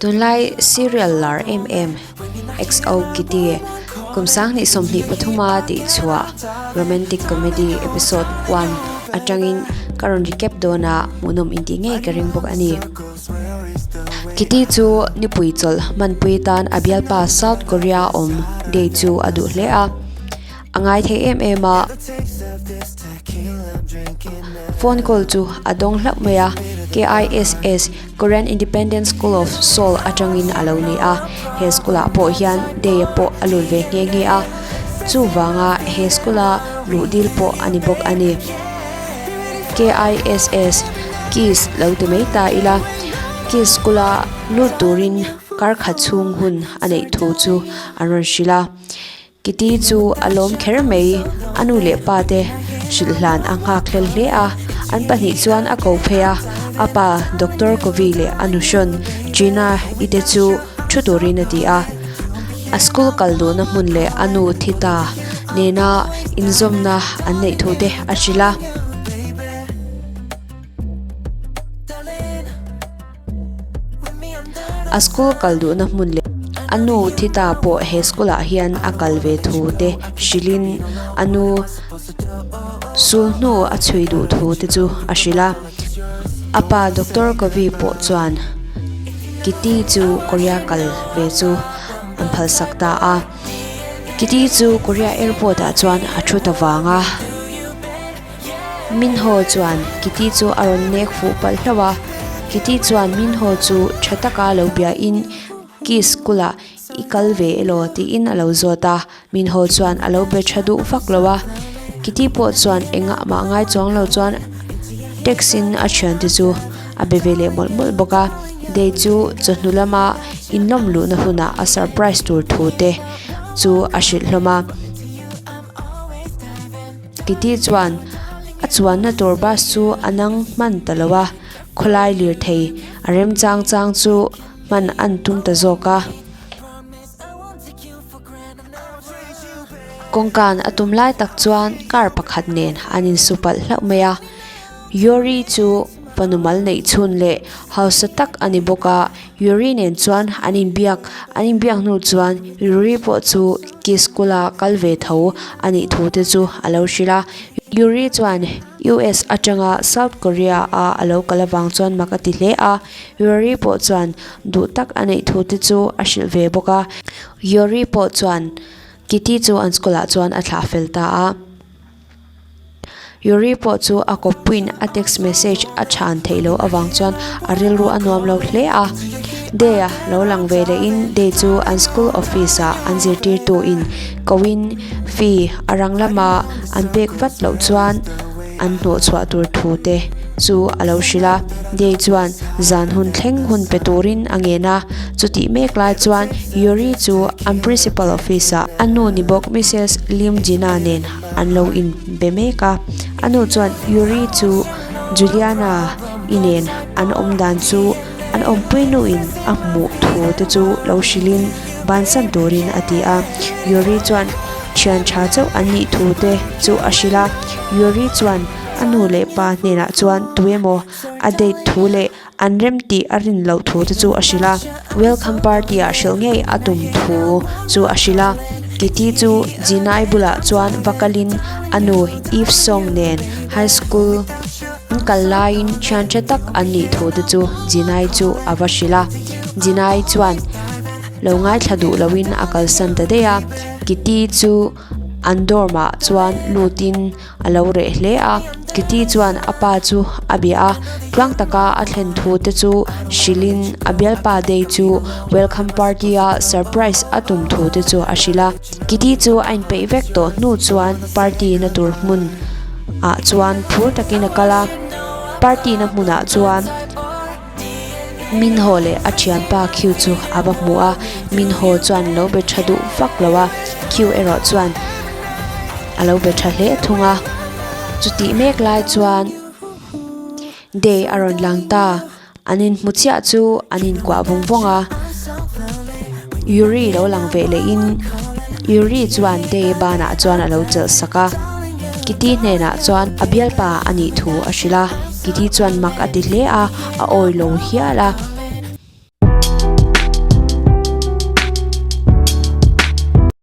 Tunlai serial lar em em XO Kitty kum 2023 a tihchhuah romantic comedy episode one atangin ka rawn recap dawn a, hmuhnawm intih ngei ka ring bawk a ni. Kitty chu nipui chawlh hmanpui tan a bialpa South Korea awm Day chu a duh hle a, a ngai thei em em a. Phone call chu a dawng hlauh mai a, KISS, Korean Independent School of Seoul atangin a lo ni a, he school ah pawh hian Day-a pawh a lut ve nghe nghe a, chuvanga he school a luh dil pawh a ni bawk a ni. KISS, KISS lo ti mai ta ila, KISS school a lut turin kar khat chhung hun a neih thu chu an rawn hrilh a. Kitty chu a lawm kher mai, a nu leh pa te hrilh hlan a nghak hlel hle a, an pahnih chuan a ko phei a, a pa Doctor Kovi leh a nu hrawn Gina i te chu thu turin a ti a, a school kal duhna hmun leh a nu thi ta nena inzawmna an neih thu te a hrilh a. A school kal duhna hmun leh a nu thi ta pawh he school ah hian a kal ve thu te hrilhin a nu sul hnu a chhui duh thu te chu a hrilh a. A pa Doctor Kavi pawh chuan Kitty chu Korea kal ve chu an phalsak ta a. Kitty chu Korea airport ah chuan a thu ta vang a. Minho chuan Kitty chu a rawn nek fuh palh hlauh a, Kitty chuan Minho chu tha taka lo biain Ki school ah i kal ve elaw tiin a lo zawt a, Minho chuan a lo be tha duh vak lo a, Kitty pawh chuan engah mah ngai chuang lo chuan text in a thiante chu a be ve leh mawlh mawlh bawk a, Day chu chawhnu lama inlawm luhna hunah a surprise tur thu te chu a hrilh hlawm a. Kitty chuan a chuanna tur bus chu a nang hman ta lo a, khawlai lirthei a remchang chang chu hman an tum ta zawk a. Kawngkan a tum lai tak chuan car pakhat nen an insu palh hlauh mai a, Yuri chu fanu mal neih chhun leh hausa tak a ni bawk a, Yuri nen chuan an inbiak an inbiak hnu chuan Yuri pawh chu ki school a kal ve tho a nih thu te chu a lo hrilh a. Yuri chuan US atanga South Korea a a lo kal avang chuan mak a ti hle a. Yuri pawh chuan duh tak a neih thu te chu a hrilh ve bawk a. Yuri pawh chuan Kitty chu an school ah chuan a thlah fel ta a. Yuri pawh chu a kawppuiin a text message a chhan theih loh avang chuan a rilru a nuam lo hle a. Day-a lo lang ve lehin Day chu an school office ah an zirtirtuin koin fee a rang lama an pek vat loh chuan an hnawhchhuah tur thu te chu a lo hrilh a. Day chuan zan hun thleng hun pe turin a ngen a, chutih mek lai chuan Yuri chu an principal office ah a nu ni bawk Mrs Lim Jina nen An lo in be mek a, a nu chuan Yuri chu Juliana i nen an awm dan chu an awmpui nu in a hmuh thu te chu lo hrilh in bansan turin a ti a, Yuri chuan thian tha chauh an nih thu te chu a hrilh a, Yuri chuan a nu leh pa hnenah chuan tuemaw a date thu leh an rem tih a rin loh thu te chu a hrilh a, welcome party ah hrilh ngei a tum thu chu a hrilh a, Kitty chu Jinai bulah chuan va kalin a nu Eve Song nen high school an kal laiin thian tha tak an nih thu te chu Jinai chu a va hrilh a, Jinai chuan lo ngaithla duh loin a kalsan ta daih a, Kitty chu an dorm ah chuan lutin A lo reh hle a, Kitty chuan a pa chu a bia a, tluang taka a thlen thu te chu hrilhin a bialpa Day chu welcome party a surprise a tum thu te chu a hrilh a. Kitty chu a inpeih vek tawh hnu chuan party na tur hmun ah chuan phur takin a kal a, party na hmunah chuan Minho leh a thianpa Q chu a va hmu a, Minho chuan lo be tha duh vak lo a, Q erawh chuan a lo be tha hle thung a. Chutih mek lai chuan Day a rawn lang ta, an inhmu chiah chu an inkuah vawng vawng a, Yuri lo lang ve lehin Yuri chuan Day banah chuan a lo chelh sak a, Kitty hnenah chuan a bialpa a nih thu a hrilh a. Kitty chuan mak a ti hle a, a awi lo hial a.